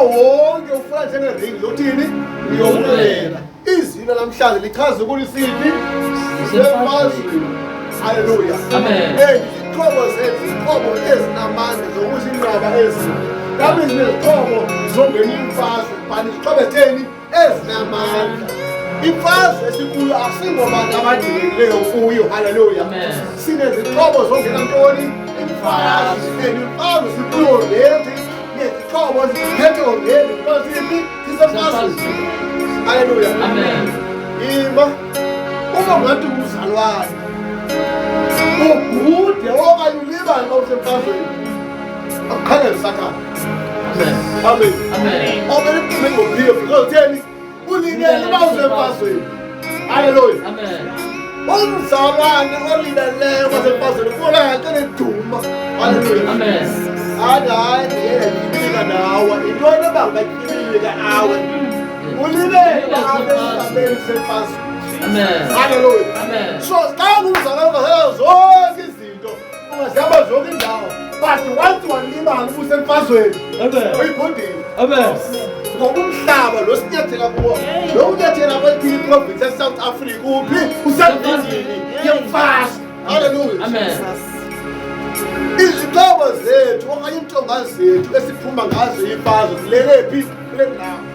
wonke ufuna njengeringi lokuthini? Liyokulela. Izwi namhlanje lichaza ukuthi siphi? Sisemfazweni. Haleluya. Amen. Eh, izixhobo zethu, izixhobo ezinamandla zokuzinqaba ezinto. Ngabe zinezixhobo zongena imfazwe, but izixhobo ezitheni? Ezinamandla. Imfazwe esikuyo asingobantu abadingekileyo kuyo. Haleluya. Amen. Sinezixhobo zongena ntoni? Imfazwe. And imfazwe sikuyo already. Nezixhobo ziphethe already. Because siphi? Sisemfazweni. Haleluya. Amen. Ima. Uma ungathi umzalwane ugude okanye ulibale xa usemfazweni, akukhangele uSathane. Amen. Amen. Amen. Omele uphume ngophiyo because utheni? Ulibele uba usemfazweni. Haleluya. Amen. Umzalwane olibeleyo kwasemfazweni kubonakala neduma. Haleluya. Amen. Hayi, hayi, ndiye ndityibilika nawe. Yintoni ebanga tyibilika awe? Ulibele uba apha emhlabeni usemfazweni. Amen. Haleluya. Amen. So xa ungumzalwane ungazenza zonke izinto, ungazihamba zonke iindawo, but once walibala uba usemfazweni, Amen. uyibhodile. Amen. Ngoba umhlaba lo sinyathela kuwo, lo unyathela kwethini iprovince eSouth Africa, uphi? Usendlini yemfazwe. Haleluya. Amen. Izixhobo zethu okanye iintonga zethu esiphuma ngazo imfazwe zilele phi? Kule ndawo.